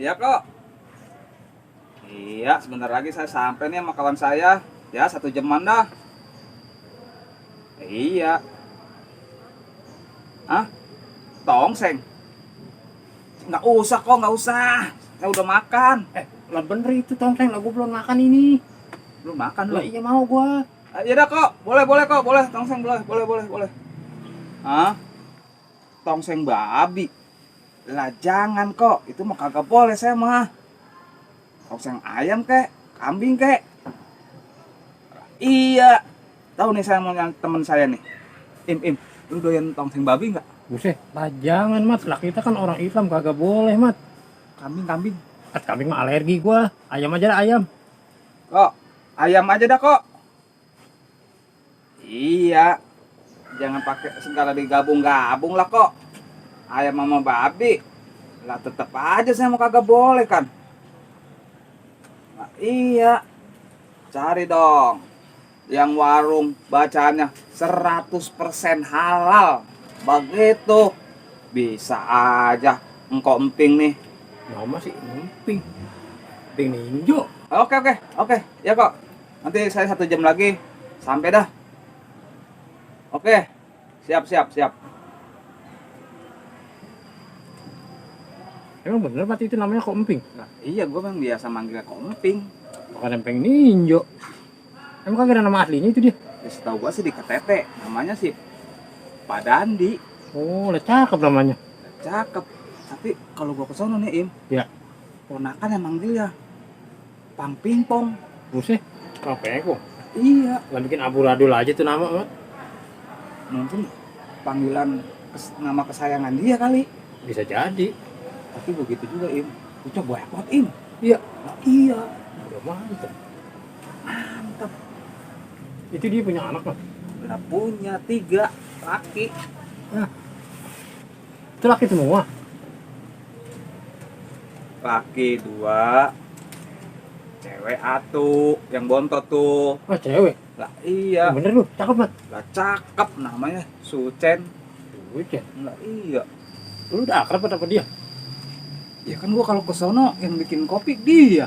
Iya kok. Iya, sebentar lagi saya sampai nih sama kawan saya. Ya, 1 jaman dah. Iya. Hah? Tongseng? Nggak usah kok, nggak usah. Saya udah makan. Lah bener itu tongseng, lah gua belum makan ini. Belum makan Lah lu? iya mau gua. Iya dah kok. Boleh, boleh kok. Boleh, tongseng boleh, boleh, boleh, boleh. Hah? Tongseng babi? Lah jangan kok. Itu mah kagak boleh saya mah. Tongseng ayam kek, kambing kek. Iya. Tahu nih saya mau nyari temen saya nih. Im, lu doyan tongseng babi nggak? Buset, lah jangan mat, lah kita kan orang Islam kagak boleh mat. Kambing. Kambing mah alergi gua. Ayam aja lah ayam. Kok, ayam aja dah kok. Iya. Jangan pakai segala digabung-gabung lah kok. Ayam sama babi. Lah tetap aja saya mau kagak boleh kan. Nah, iya. Cari dong. Yang warung bacaannya 100% halal. Begitu. Bisa aja engkau emping nih. Mau masih emping. Emping ninjo. Oke. Ya kok. Nanti saya 1 jam lagi sampai dah. Oke. Siap. Emang bener mat itu namanya kok emping? Nah, iya, gue memang biasa manggilnya kok emping. Bukan emping ninjo. Emang kagak ada nama aslinya itu dia? Ya, setahu gue sih di KTP. Namanya sih Pak Dandi. Oh, lah cakep namanya. Cakep. Tapi kalau gue kesono nih Im. Ya. Ponakan yang manggil ya Pang Pingpong. Buset, apa kok? Iya. Lah bikin amburadul aja tuh nama mat. Mungkin panggilan nama kesayangan dia kali. Bisa jadi. Tapi begitu juga Im. Lu coba buat Im. Iya. Nah, iya. Udah mantep. Mantap. Itu dia punya anak mat. Udah punya 3 laki. Itu laki semua. Laki 2, cewek 1, yang bontot tuh. Oh cewek. Lah iya. Bener lu, cakep mat. Lah cakep, namanya Sucen. Buset. Lah iya. Lu udah akrab apa dia? Ya kan gua kalau ke sono yang bikin kopi dia.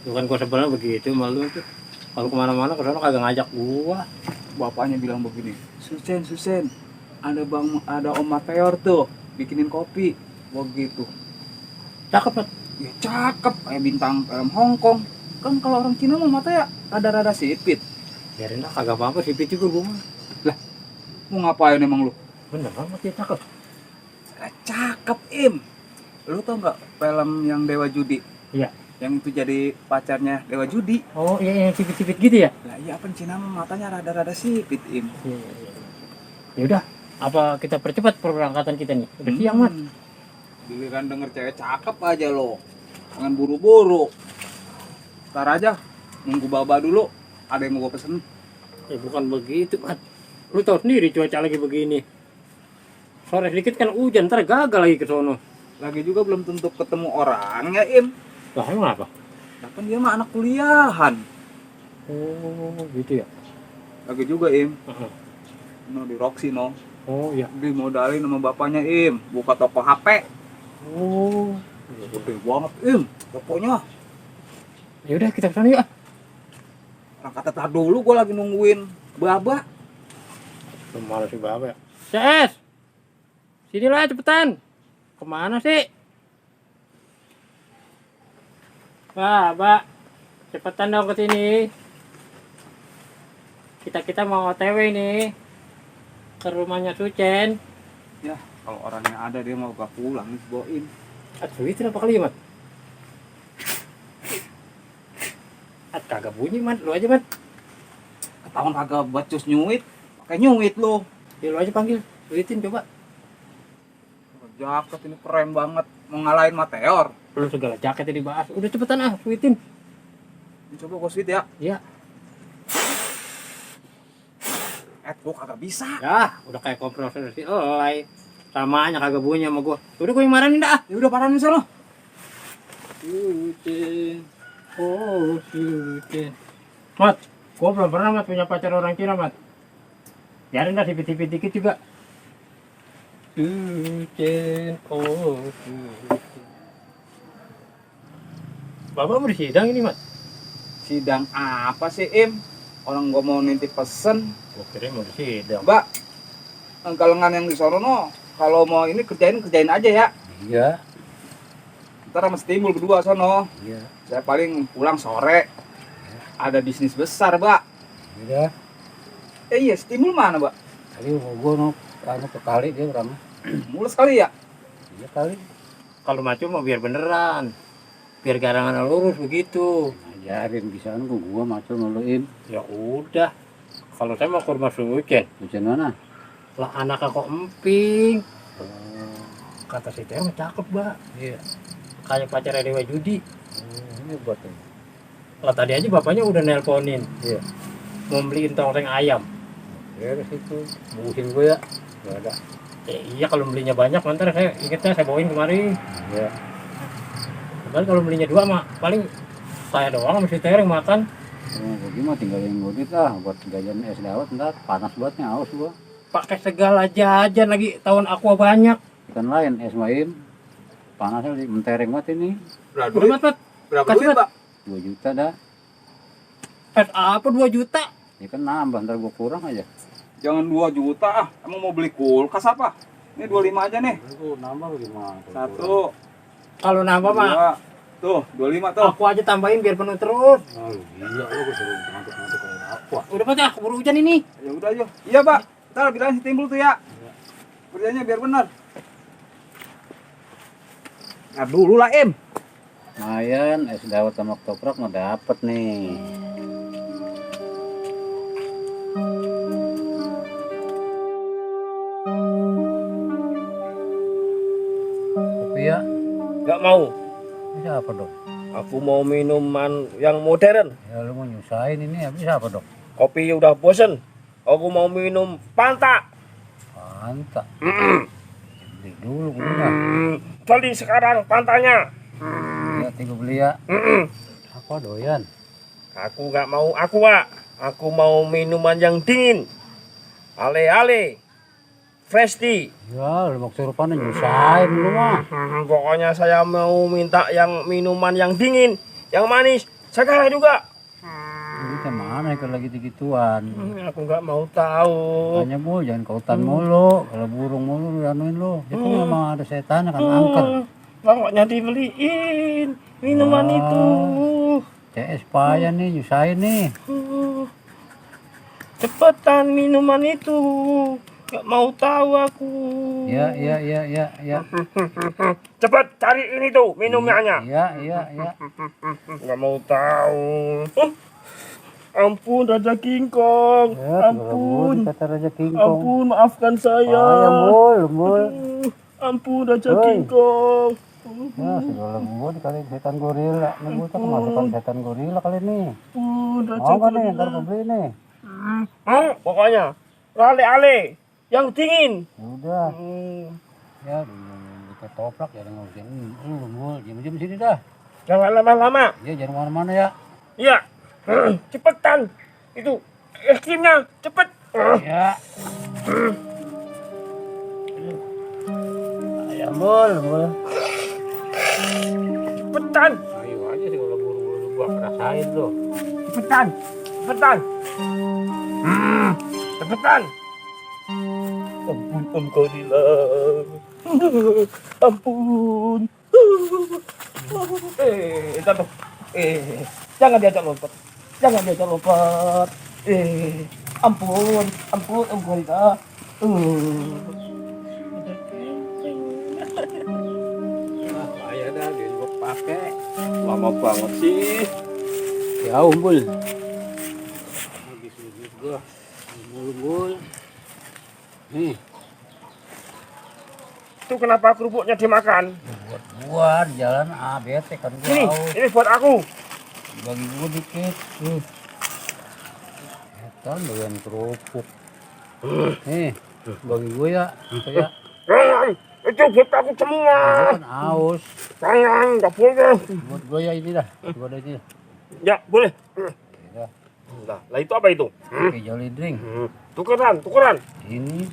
Bukan gua sebenarnya begitu malu tuh. Kalau kemana-mana ke sono kagak ngajak gua. Bapaknya bilang begini, Sucen, ada Om Mateor tuh bikinin kopi. Begitu. Cakep mat. Ya cakep, kayak bintang film Hongkong. Kan kalau orang Cina mah mata ya rada-rada sipit. Biarin lah kagak apa-apa sipit juga gua mah. Mau ngapain emang lu? Bener banget dia cakep. Cakep Im. Lu tau nggak film yang Dewa Judi? Iya. Yang itu jadi pacarnya Dewa Judi. Oh iya yang sipit-sipit gitu ya? Lah iya apa Cina mah matanya rada-rada sipit Im. Iya. Ya udah, apa kita percepat perberangkatan kita nih? Udah siang mat. Giliran denger cewek cakep aja lo. Jangan buru-buru. Ntar aja nunggu baba dulu. Ada yang mau gua pesen. Ya bukan begitu mat. Lu tau sendiri cuaca lagi begini. Sore sedikit kan hujan, ntar gagal lagi ke sono. Lagi juga belum tentu ketemu orangnya Im. Lah emang apa? Nah, kan dia mah anak kuliahan. Oh gitu ya. Lagi juga Im. Aha. No di Roxy no. Oh iya. Dimodalin sama bapaknya Im. Buka toko HP. Oh. Gede banget Im. Tokonya. Ya udah kita kesana yuk. Orang kata tar dulu gua lagi nungguin baba. Kemana sih bapak ya? CS! Sinilah cepetan. Kemana sih? Mbak, cepetan dong ke sini. Kita mau OTW nih ke rumahnya Sucen. Ya, kalau orangnya ada dia mau gak pulang nih bawain. Aduh itu apa kali ya mat? Kagak bunyi mat, lu aja mat. Ketahuan kagak bacus nyuit. Pakai nyuit lo. Ya lu aja panggil, duitin coba. Jaket ini keren banget. Mau ngalahin Mateor. Lu segala jaketnya dibahas. Udah cepetan ah, duitin. Coba gua sweet ya. Iya. Gua kagak bisa. Ya, udah kayak kompresor si Elai. Samanya kagak bunyi sama gua. Udah gua yang marahin dah. Ya udah parahin sana. Sucen. Oh, Sucen. Mat, gua belum pernah mat punya pacar orang Cina, mat. Biarin dah sipit-sipit dikit juga. Sucen, oh Sucen. Bapak mau di sidang ini, Mat? Sidang apa sih, Im? Orang gua mau nitip pesen. Gua kira mau di sidang. Mbak, galengan yang di sono no, kalau mau ini kerjain aja ya. Iya, Ntar sama Timbul berdua sono. iya, Saya paling pulang sore. Ada bisnis besar, Mbak. iya. Iya, Timbul mana, Mbak? Tadi gua anu ke kali dia orang. Mulus kali ya? Iya kali. Kalau maju mau biar beneran. Biar garangan lurus begitu. Ajarin bisa anu gua macul ngeluin. Ya udah. Kalau saya mau ke rumah Sujen, Hujan mana? lah anaknya kok emping. Oh, Kata si Teh mah cakep, Mbak. iya. Kayak pacarnya Dewa Judi. Ini buat ini. Lah tadi aja bapaknya udah nelponin. Iya. Mau beliin tongseng ayam. Beres itu. Bungkusin gua ya. Gak ada. Iya kalau belinya banyak nanti saya bawain kemari. Iya. Padahal kalau belinya 2 mah paling saya doang sama si Teh yang makan. Oh, gua mah tinggalin gua lah buat jajan es dawet ntar panas banget nih haus gua. Pakai segala jajan lagi tahun aqua banyak. Ikan lain es maim. Panasnya di mentereng banget ini. Berapa Udah, Mat. Berapa Kasih, duit, Mat. Mbak? 2 juta dah. Es apa 2 juta? Ya kan nambah ntar gua kurang aja. Jangan 2 juta ah. Emang mau beli kulkas apa? Ini 25 aja nih. Gua nambah gimana? Satu, Kalau nambah mah dua. Tuh, 25 tuh. aku aja tambahin biar penuh terus. Oh, gila lu gua suruh ngantuk-ngantuk kayak apa? Udah Pak, keburu hujan ini. Ya udah aja. Iya, Pak. Ntar bilang si Timbul tuh ya. Kerjanya biar benar. Nah, dulu lah, Im. Lumayan, es dawet sama ketoprak mah dapet nih. Kopi ya, Gak mau. bisa apa dong? Aku mau minuman yang modern. Ya lu mau nyusahin ini ya bisa apa dong? Kopi udah bosen. Aku mau minum Fanta. Mantap. Beli dulu gue mah. Beli sekarang Fantanya. Ya, tinggal beli ya. Apa doyan? Aku gak mau aqua. Aku mau minuman yang dingin. Ale-ale. Fresh tea. Ya, lu mau kesurupan nyusahin lu mah. Pokoknya saya mau minta yang minuman yang dingin. Yang manis. Segala juga. Duitnya mana kalau lagi digituan? Aku gak mau tahu. Hanya mulu, jangan kautan mulu. Kalau burung mulu lu anuin lu. Itu memang ada setan kan angker. Pokoknya dibeliin minuman Wah. itu. CS payah nih, nyusahin nih. Cepetan minuman itu. Gak mau tahu aku. Ya. Cepat cari ini tuh minumnya. Ya. Gak mau tahu. Ampun Raja King Kong. Ya, Ampun. kata Raja King Kong. Ampun maafkan saya. Ayam bol. Ampun Raja Oi. King Kong. Ya, segala gua dikali setan gorila. Nih gua tak kemasukan setan gorila kali ini. Ampun Raja Mau kan nih, King ntar gua beli nih. Kong. Pokoknya ale-ale yang dingin. Udah, ya kita toprak ya ngurusin lu bol. Jam sini dah. Jangan lama-lama. Ya, jangan kemana-mana ya. Iya. Cepetan. Itu es krimnya cepet. Ya. Ayam bol. Cepetan. Ayo aja sih kalau buru-buru gua rasain tuh. Cepetan. Cepetan. Ampun Om Gorila. Ampun. Jatuh. Jangan diajak lompat. Ampun Om Gorila. Ayah dah dia gua pakai. Lama banget sih. Ya umbul. Habis gua. Umbul. Nih, Itu kenapa kerupuknya dimakan? buat gua di jalan bete kan gua haus. Ini buat aku. Bagi gua dikit. Etan doyan kerupuk. Nih, bagi gua ya. Ya. Itu buat aku semua. Gua kan haus. Jangan, nggak boleh. Buat gua ya ini dah. Gua ada ini. Ya, boleh. Ya. Lah itu apa itu? Oke, jolly drink. Tukeran. Ini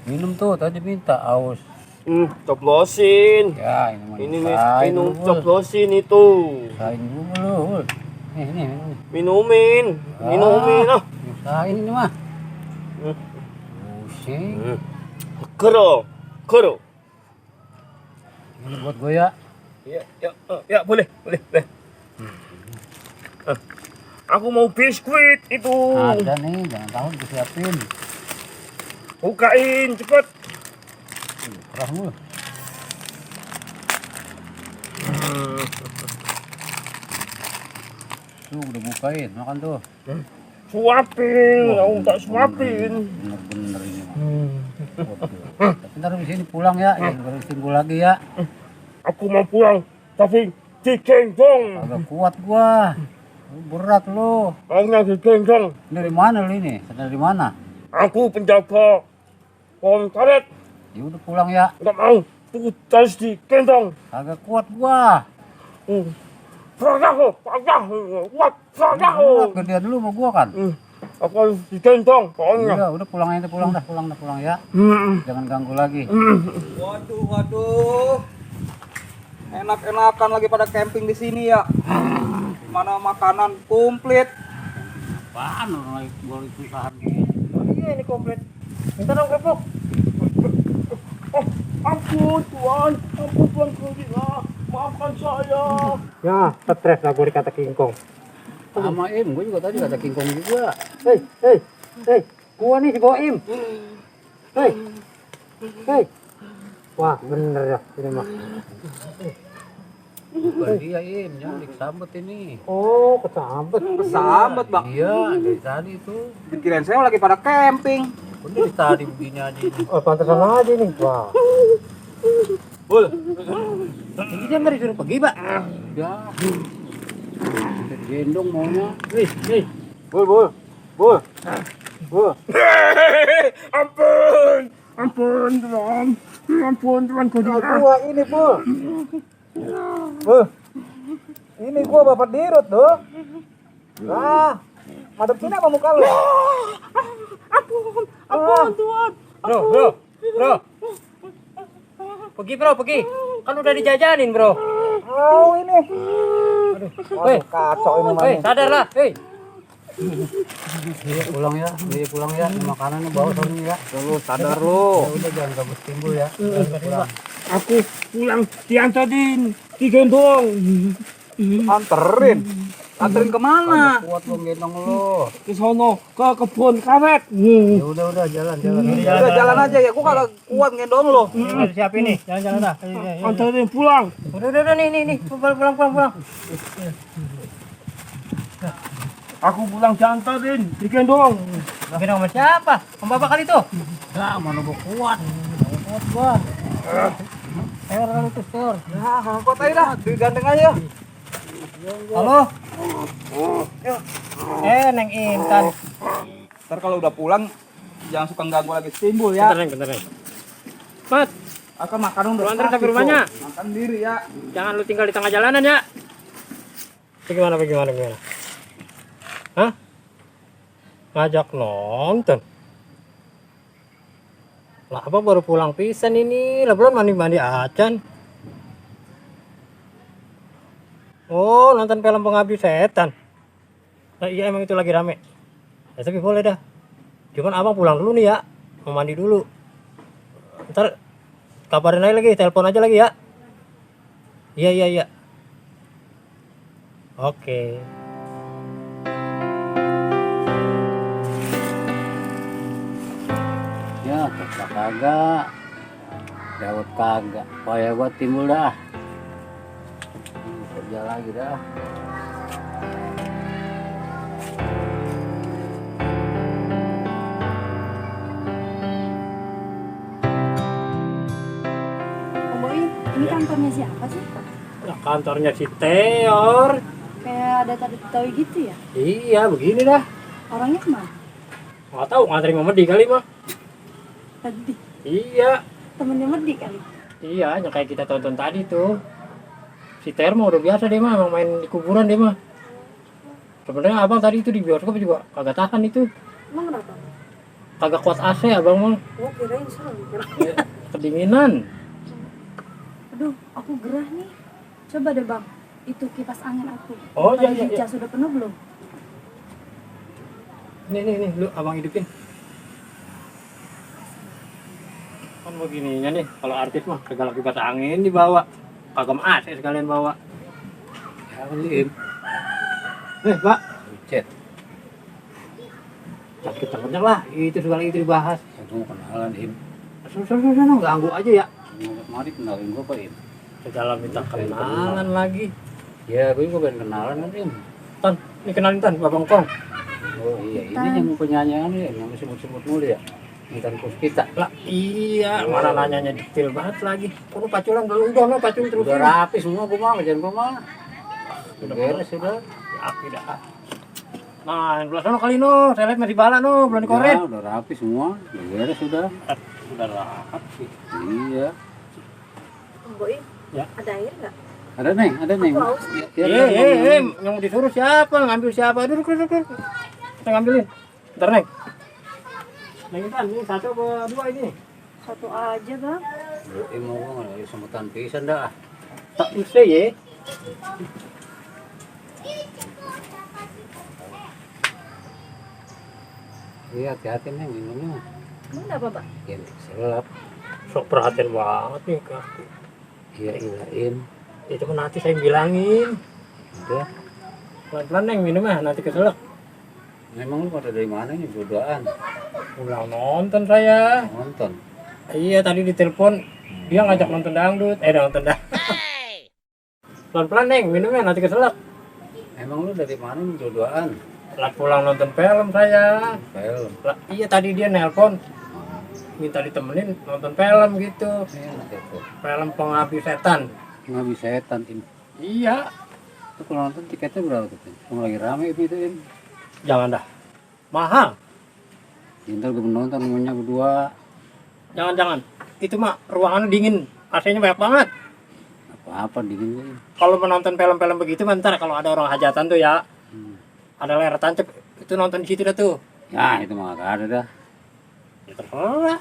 minum tuh tadi minta haus. Coplosin. Ya, ini mah. Ini nyusahin minum, lu, Bul. coplosin itu. Nyusahin dulu, Bul. Ini. Minumin. Minumin ah. Nyusahin ini mah. Hmm. Pusing. Kero. Ini buat gue ya. Ya, boleh. Aku mau biskuit itu. Ada nih, jangan tahu disiapin. Bukain cepet. Kerah mulu. Tuh udah bukain, makan tuh. Suapin, aku tak suapin. Bener-bener ini mah. Waduh. Tapi ntar di sini pulang ya, jangan timbul lagi ya. Aku mau pulang, tapi digendong. Agak kuat gua. Lu berat lu. Hanya digendong. Dari mana lu ini? Dari mana? Aku penjaga pohon karet. Ya udah pulang ya. Nggak mau, aku harus digendong. Agak kuat gua. Berat. Berat gedean dulu sama gua kan. Aku harus digendong, pokoknya. Udah pulang aja, pulang ya. Jangan ganggu lagi. Waduh. Enak-enakan lagi pada camping di sini ya. Mana makanan komplit. Apaan orang lagi boleh usaha gini? Iya ini komplit. Minta dong kepok. Oh, ampun Tuhan Kristina, maafkan saya. Ya, stres lah gue dikata kingkong. Sama Im, gua juga tadi kata kingkong juga. Hei, gua nih si Boim. Hei. Wah, bener ya ini mah. Bukan dia Im, yang disambet ini. Oh, kesambet. Kesambet, Bang. Iya, dari tadi itu. Pikiran saya lagi pada camping. Udah dari tadi begini aja ini. Oh, pantesan aja nih. Wah. Bul, Ini dia nggak disuruh pergi, Pak. Ya. Gendong maunya. bul. Ampun Tuhan Kristina. Gua ini, Bul. Ini gua bapak dirut, tuh. Ah, madepin apa muka lu? Ampun Tuhan. Bro. Pergi. Kan udah dijajanin, Bro. Oh, ini. Aduh, kacau ini mah. Sadarlah, Iya pulang ya. Ini makanannya bawa soalnya ya. lu sadar lu. Ya udah jangan gabut timbul ya. Pulang. Aku pulang diantarin, digendong. Anterin kemana? Kuat lu gendong lu. Ke sono, ke kebun karet. Ya udah jalan. Udah jalan aja ya, gua kagak kuat ngendong lu. siapin nih. Jalan dah. Antarin pulang. Udah nih. Pulang. Aku pulang diantarin, digendong. Gendong sama siapa? Sama bapak kali tuh. Nah, mana gua kuat. Kuat gua. Ayo orang itu store. Nah, angkot aja dah, digandeng aja. Halo. Neng Intan. Ntar kalau udah pulang, jangan suka ganggu lagi timbul ya. Bentar nih. Mat, Akan makanan udah Lu anterin sampai pasti, rumahnya? Bro. Makan diri ya. jangan lu tinggal di tengah jalanan ya. Bagaimana? Hah? Ngajak nonton. Lah apa baru pulang pisan ini? Lah belum mandi acan. Oh, nonton film Pengabdi Setan. Nah, iya emang itu lagi rame. Ya tapi boleh dah. Cuman abang pulang dulu nih ya. Mau mandi dulu. Ntar kabarin aja lagi, telepon aja lagi ya. Iya. Oke. Ya, tetap kagak. Dawet kagak. Payah gua timbul dah. Kerja lagi dah. Om Boim, ini kantornya siapa sih? Nah, kantornya si Teor. Kayak ada tanda tahu gitu ya? Iya, begini dah. Orangnya kemana? Nggak tahu ngantri sama Medi kali mah. Tadi Iya, temennya Medi kali. yang kayak kita tonton tadi tuh. Si Teor mah udah biasa dia mah, emang main di kuburan dia mah. Sebenarnya abang tadi itu di bioskop juga kagak tahan itu. Emang kenapa? Kagak kuat AC abang mah. Oh kirain serem. Kedinginan. Aduh, aku gerah nih. Coba deh bang, itu kipas angin aku. Oh, iya, Tadi iya, iya. dicas sudah penuh belum? Nih, lu abang hidupin. Kan begininya nih, kalau artis mah segala kipas angin dibawa. Kagak AC sekalian bawa. Ya Im, Pak, chat. sakit kencang lah. Itu segala itu dibahas. Aku mau kenalan Im. Sono, ganggu aja ya. Mari kenalin gua Pak Im. Segala minta kenalan lagi. Ya, gue juga pengen kenalan kan Im. Tan, ini kenalin Tan, Babang Kong. Oh iya, ini yang penyanyian ya, yang semut-semut mulu ya. Intan Puspita. Lah iya, mana nanyanya detail banget lagi. Kudu paculan dulu udah no pacul terus. Udah rapi semua gua mah, jangan gua mah. Udah beres sudah. Api dah. Nah, yang belah sana kali no, saya lihat masih bala no, belum dikoret. Ya, udah rapi semua, udah beres sudah. Udah rapi. Iya. Boim, Ya. ada air nggak? Ada Neng, ada Neng. Aku haus. Ya, ya, Yang disuruh siapa? Ngambil siapa? Duduk. Kita ngambilin. Ntar Neng. Neng Tan, ini satu apa dua ini? Satu aja bang. mau gua nggak semutan pisan dah. Tak bisa ya. Iya, hati-hati Neng minumnya. Emang kenapa bang? Ya, selap. Sok perhatian banget nih kak. Iya, ilain. Itu kan nanti saya bilangin. Udah. Pelan-pelan Neng minumnya, nanti keselak. Memang lu pada dari mana nih berduaan? Pulang nonton saya. Nonton. Iya tadi ditelepon dia ngajak nonton dangdut. Nonton dangdut. Pelan-pelan Neng minumnya nanti keselak. Emang lu dari mana nih berduaan? Lah pulang nonton film saya. Film. Lah, iya tadi dia nelpon minta ditemenin nonton film gitu. Enak ya tuh. Film Pengabdi Setan. Nggak bisa setan Im. Iya. Itu kalau nonton tiketnya berapa tuh? Mau lagi rame itu Im. Jangan dah. Mahal. Ntar gue menonton namanya berdua. Jangan. Itu mah ruangannya dingin. AC-nya banyak banget. Apa-apa dingin gue. Kalau menonton film-film begitu bentar kalau ada orang hajatan tuh ya. Hmm. Ada layar tancap itu nonton di situ dah tuh. Ya itu mah gak ada dah. Ya terserah.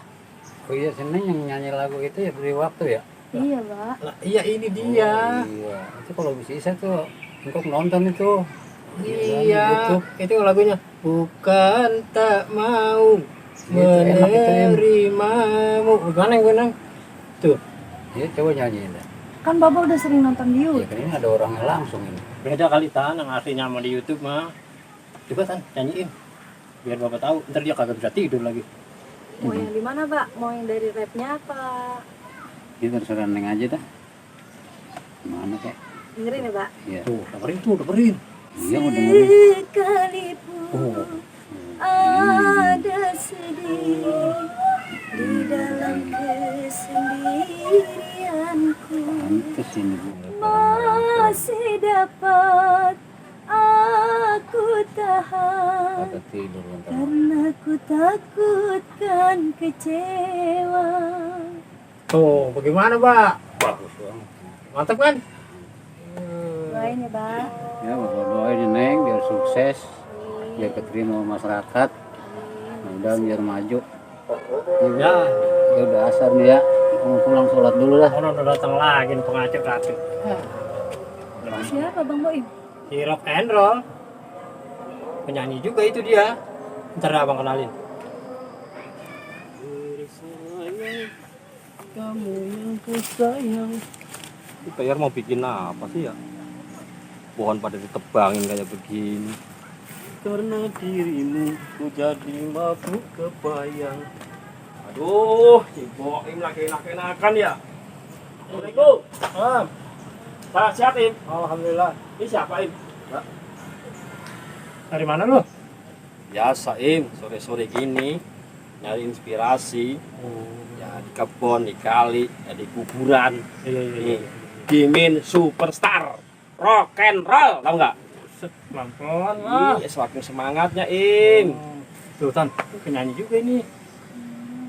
Oh iya seneng yang nyanyi lagu itu ya beri waktu ya. Iya bang. Lah, iya ini dia. Oh, iya. Itu kalau bisa tuh engkau nonton itu. Iya, itu lagunya. Bukan tak mau Itu enak itu, Im. menerimamu. Gimana yang gue tuh, Ya coba nyanyiin dah. Kan bapak udah sering nonton di Ya YouTube. kan ini ada orangnya langsung ini. beda kali Tan yang aslinya sama di YouTube mah. Coba Tan nyanyiin. Biar Bapak tahu, ntar dia kagak bisa tidur lagi. Mau yang di mana pak? Mau yang dari rapnya apa? Ini terserah Neng aja dah. Mana kek? Dengerin ya pak. Iya. Tuh, dengerin. Iya mau dengerin. Sekalipun ada sedih di dalam kesendirianku, Pantes ini bu. masih dapat aku tahan Kata tidur ntar. karena ku takutkan kecewa. Tuh, bagaimana Pak? Bagus banget. Mantap kan? Doain ya pak. Ya bapak doain Neng biar sukses, biar keterima masyarakat, mudah biar maju. Ya, Ya udah asar nih ya, mau pulang sholat dulu dah. orang udah datang lagi nih pengacak-acak. Siapa bang Boim? Di rock and roll. Penyanyi juga itu dia. Ntar abang kenalin. Kamu yang ku sayang. Ini PR mau bikin apa sih ya? Pohon pada ditebangin kayak begini. Karena dirimu ku jadi mabuk kebayang. Aduh, si Boim lagi enak-enakan ya. Assalamualaikum. Pak, siap Im? Alhamdulillah. Ini siapa Im? Dari mana lu? Biasa Im, sore-sore gini nyari inspirasi. Ya di kebun, di kali, ya di kuburan. Iya. Nih, Dimin superstar rock and roll, tahu nggak? Pelan-pelan lah. Iya, semakin semangatnya Im. Tuh Tan, penyanyi juga ini.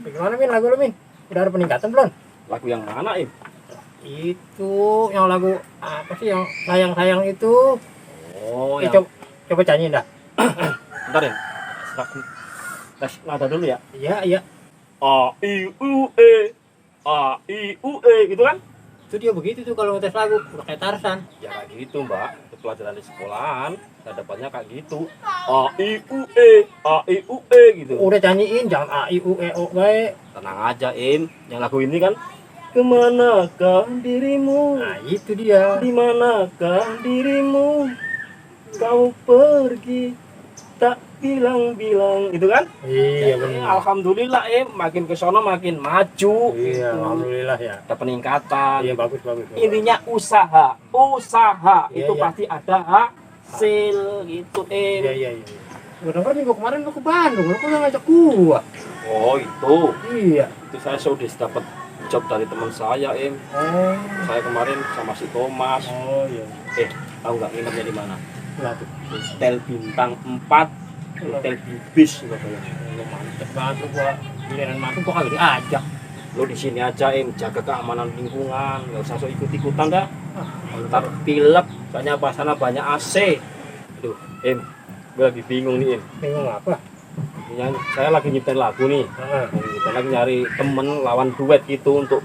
Bagaimana Min lagu lu Min? Udah ada peningkatan belum? Lagu yang mana Im? Itu yang lagu apa sih yang sayang-sayang itu? Oh, Coba, coba nyanyiin dah. bentar ya. Tes nada dulu ya. Iya. A I U E, A I U E gitu kan? Itu dia begitu tuh kalau ngetes lagu, udah kayak Tarsan. Ya kayak gitu mbak, itu pelajaran di sekolahan, saya dapatnya kayak gitu. A I U E, A I U E gitu. Udah nyanyiin, jangan A I U E O baik. Tenang aja Im, yang lagu ini kan kemanakah dirimu, Nah itu dia. dimanakah dirimu, kau pergi tak bilang-bilang, gitu kan? Iya Ya, benar. alhamdulillah makin ke sono makin maju. Iya, gitu. alhamdulillah ya. Ada peningkatan. Iya bagus bagus. Intinya usaha Iya, itu iya. pasti ada hasil gitu Iya iya iya. Gue denger minggu kemarin lu ke Bandung, lu kok nggak ngajak gua? Oh itu Iya. saya sudah dapat job dari teman saya Oh. saya kemarin sama si Thomas. Oh iya. Tahu nggak nginepnya di mana? Lah tuh. Hotel bintang 4, hotel Bibis katanya. Lu mantep banget lu gua. Giliran mantep gua kagak diajak. Lo di sini aja jaga keamanan lingkungan, nggak usah sok ikut-ikutan dah. Ntar pilek, soalnya apa sana banyak AC. Aduh, gue lagi bingung nih Bingung apa? Saya lagi nyiptain lagu nih. Heeh. Kita lagi nyari temen lawan duet gitu untuk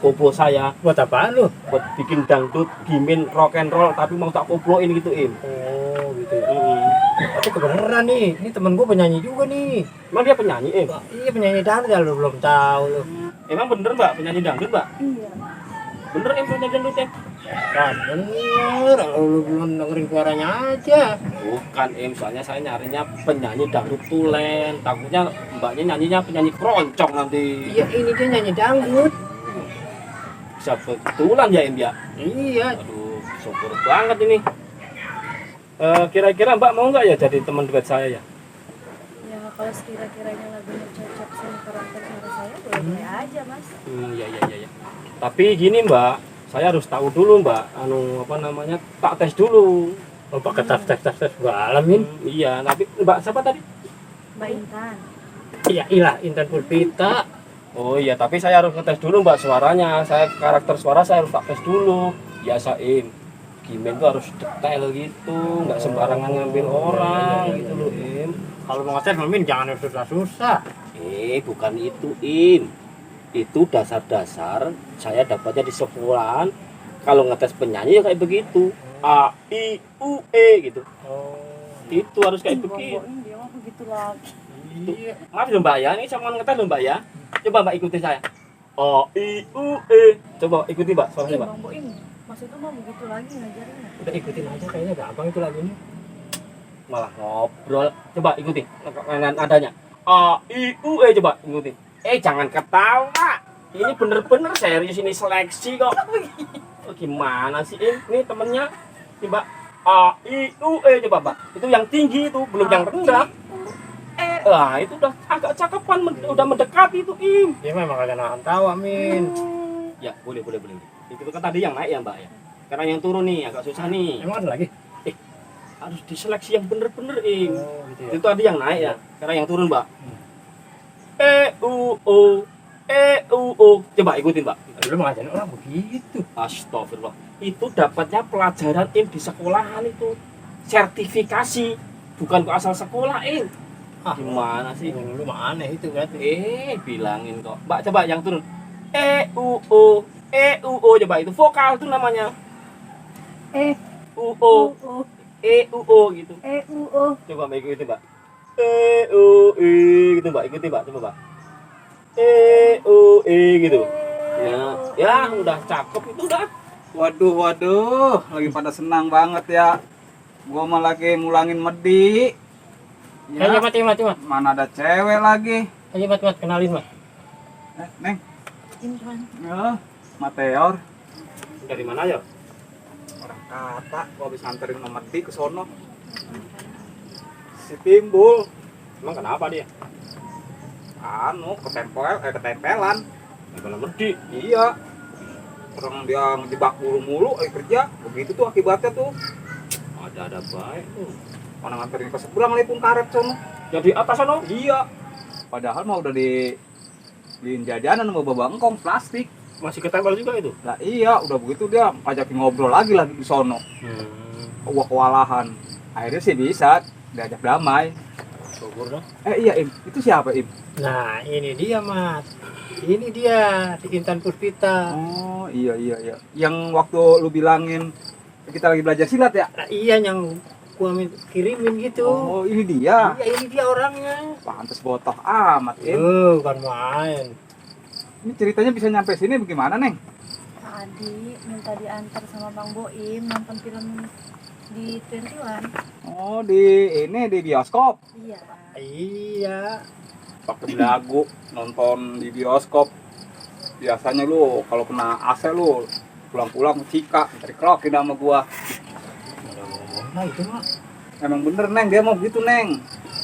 koplo saya, Buat apaan lu? buat bikin dangdut, gimin rock and roll tapi mau tak koploin gitu Oh gitu ya. Tapi kebenaran nih, ini temen gua penyanyi juga nih. Emang dia penyanyi Iya penyanyi dangdut ya, lu belum tahu lu. Emang bener mbak penyanyi dangdut mbak? Iya. Bener penyanyi dangdut Kan bener, lu belum dengerin suaranya aja. Bukan soalnya saya nyarinya penyanyi dangdut tulen, takutnya mbaknya nyanyinya penyanyi keroncong nanti. Iya ini dia nyanyi dangdut. Bisa betulan ya ya? Iya. Aduh, syukur banget ini. Kira-kira mbak mau nggak ya jadi teman duet saya ya? Ya kalau sekira-kiranya lagunya cocok sama karakter suara saya, boleh-boleh aja mas. Iya. Tapi gini mbak, saya harus tahu dulu mbak, apa namanya, tak tes dulu. Oh pakai tes gua alamin. Iya, tapi mbak siapa tadi? Mbak Intan. Iya ilah Intan Pulpita. Oh iya, tapi saya harus ngetes dulu mbak suaranya. Saya karakter suara saya harus tak tes dulu. Biasain. Gimen tuh harus detail gitu, nggak sembarangan ngambil orang gitu loh Kalau mau ngetes Min jangan yang susah-susah. Bukan itu itu dasar-dasar saya dapatnya di sekolahan. Kalau ngetes penyanyi ya kayak begitu, A I U E gitu. Oh. Itu harus kayak begitu. Dia mah begitu lagi. Iya. Maaf ya mbak ya, ini saya mau ngetes loh mbak ya. Coba mbak ikuti saya. A I U E. Coba ikuti mbak suaranya mbak. Bang Boim, maksudnya mah begitu lagi ngajarinnya. Udah ikutin aja kayaknya gampang itu lagunya. Malah ngobrol. Coba ikuti nadanya. A I U E, coba ikuti. Jangan ketawa. Ini bener-bener serius, ini seleksi kok. Oh, gimana sih ini temennya? Coba A I U E, coba mbak. Itu yang tinggi itu, belum yang rendah. Itu udah agak cakepan, udah mendekati itu Dia memang kagak nahan tawa Min. Ya boleh. Itu kan tadi yang naik ya mbak ya. Karena yang turun nih agak susah nih. Emang ada lagi? Harus diseleksi yang bener-bener Oh gitu ya. Itu tadi yang naik ya. Karena yang turun mbak. U O. Coba ikutin mbak. Dulu ngajarin orang begitu. Astagfirullah. Itu dapatnya pelajaran di sekolahan itu. Sertifikasi. Bukan kok asal sekolah Gimana sih? Yang dulu mah aneh itu berarti. Bilangin kok. Mbak coba yang turun. U O. Coba itu vokal tuh namanya. U O. U O gitu. Coba mbak ikutin mbak. Gitu mbak, ikuti mbak, coba mbak. Gitu. Ya udah cakep itu udah. Waduh, lagi pada senang banget ya. Gua mah lagi ngulangin medi. Ayo mati. Mana ada cewek lagi. Ayo mat kenalin mat. Neng. Intan. Ya, Mateor. Dari mana ya? Orang kata, gua habis nganterin nomor di ke sono. Si Timbul, Emang kenapa dia? ketempelan. Bukan merdi. Iya. Orang dia ngejebak mulu kerja. Begitu tuh akibatnya tuh. Ada baik tuh. Orang nganterin ke seberang lepun karet sono. Jadi atas sono? Iya. Padahal mah udah di jajanan sama bawa engkong plastik. Masih ketempel juga itu. Lah iya, udah begitu dia ajakin ngobrol lagi di sono. Gua kewalahan. Akhirnya sih bisa diajak damai. Syukur dong. Iya Im, itu siapa Im? Nah, ini dia, Mas. Ini dia si Intan Puspita. Oh, iya iya iya. Yang waktu lu bilangin kita lagi belajar silat ya? Nah, iya yang gua kirimin gitu. Oh, ini dia. Iya, ini dia orangnya. Pantes botoh amat, Im. Bukan main. Ini ceritanya bisa nyampe sini bagaimana, Neng? Tadi minta diantar sama Bang Boim nonton film di 21. Oh, di bioskop. Iya. Iya. Pakai lagu nonton di bioskop. Biasanya lu kalau kena AC lu pulang-pulang cika, cari krokin sama gua. Nah, itu mah. Emang bener, Neng, dia mau gitu, Neng.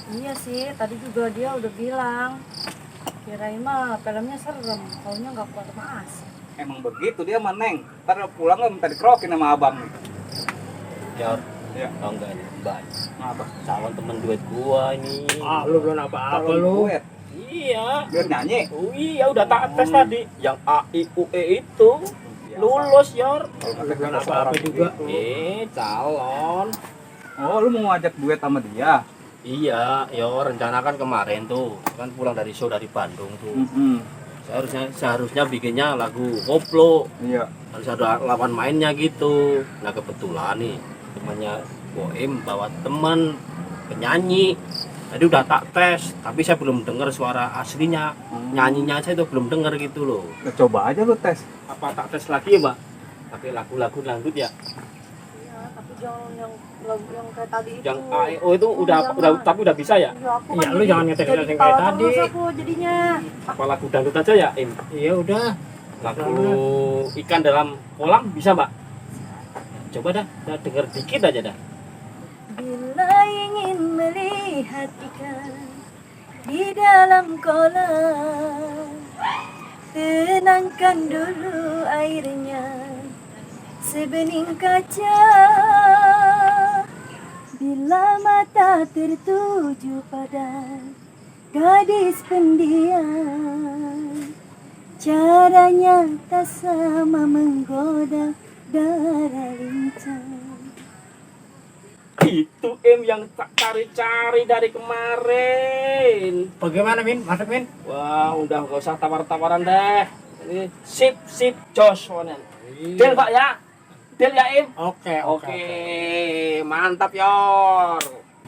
Iya sih, tadi juga dia udah bilang. Kirain mah filmnya serem, taunya nggak kuat sama asik. Emang begitu dia mah, Neng. Ntar pulang gak minta dikrokin sama abang nih. Yor, Iya. tau nggak nih, Mbak? Apa? Calon temen duet gua ini. Ah, lu belum apa-apa Kalau lu. duet, Iya. biar nyanyi. Oh iya, udah tak tes tadi. Yang A, I, U, E itu. Lulus, Yor. Kalau nggak tes Belum tes apa-apa orang juga. gitu. Calon. Oh, lu mau ngajak duet sama dia? Iya, Yor, rencana kan kemarin tuh. Kan pulang dari show dari Bandung tuh. Seharusnya bikinnya lagu koplo. Iya. Harus ada lawan mainnya gitu. Nah kebetulan nih temannya Boim bawa teman penyanyi. Tadi udah tak tes, tapi saya belum dengar suara aslinya. Nyanyinya saya itu belum dengar gitu loh. Nah, coba aja lu tes. Apa tak tes lagi ya, Mbak? Pakai lagu-lagu dangdut ya? Iya, tapi jangan yang lagu yang kayak tadi itu. Yang AEO itu udah tapi udah bisa ya? Iya, aku Iya, kan lu jadi- jangan ngetes jadi yang kayak ketawa tadi. terus aku jadinya. Apa lagu dangdut aja ya, Im? Iya udah. Lagu ikan dalam kolam bisa, Mbak? Coba dah denger dikit aja dah. Bila ingin melihat ikan di dalam kolam, tenangkan dulu airnya sebening kaca. Bila mata tertuju pada gadis pendiam, caranya tak sama menggoda darah lincah. Itu yang tak cari-cari dari kemarin. Bagaimana, Min? Masuk, Min? Wah, udah gak usah tawar-tawaran deh. Ini sip Jos Wonen. Deal Pak ya? Deal ya Im? Oke. Mantap Yor.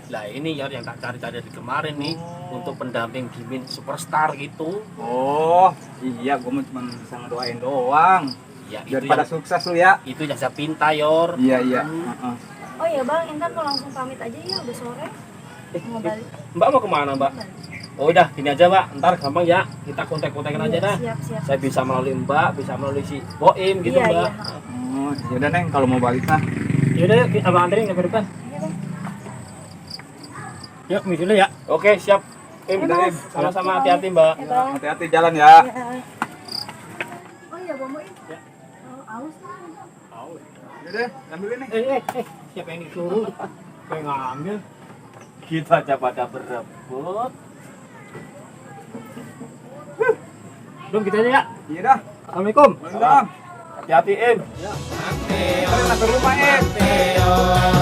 Lah ini Yor yang tak cari-cari dari kemarin nih untuk pendamping Gimin superstar gitu. Oh, iya, gua mau cuma bisa ngedoain doang. Ya Biar itu pada yang, sukses lu ya. itu yang saya pinta Yor. Iya, iya. Oh iya Bang, Intan mau langsung pamit aja ya, udah sore. Mau balik. Mbak mau kemana Mbak? Oh udah gini aja Mbak, ntar gampang ya kita kontak-kontakin aja dah. Siap. Saya bisa melalui Mbak, bisa melalui si Boim gitu Iya, Mbak. iya. Oh, yaudah, Neng, kalau mau balik nah. Yaudah, yuk, abang anterin ke depan. Iya Bang. Yuk, Min dulu ya. Oke siap. Im, Udah, Im. sama-sama hati-hati Mbak. Ya Bang. Hati-hati jalan ya. Ya. Oh iya Bang Boim. Ya. Aus nih. Yaudah, ambilin nih. Siapa yang disuruh? Kayak ngambil. Kita aja pada berebut. Belum kita aja ya. Iya dah. Assalamualaikum. Waalaikumsalam. Hati-hati Im. Sampai rumah, Im.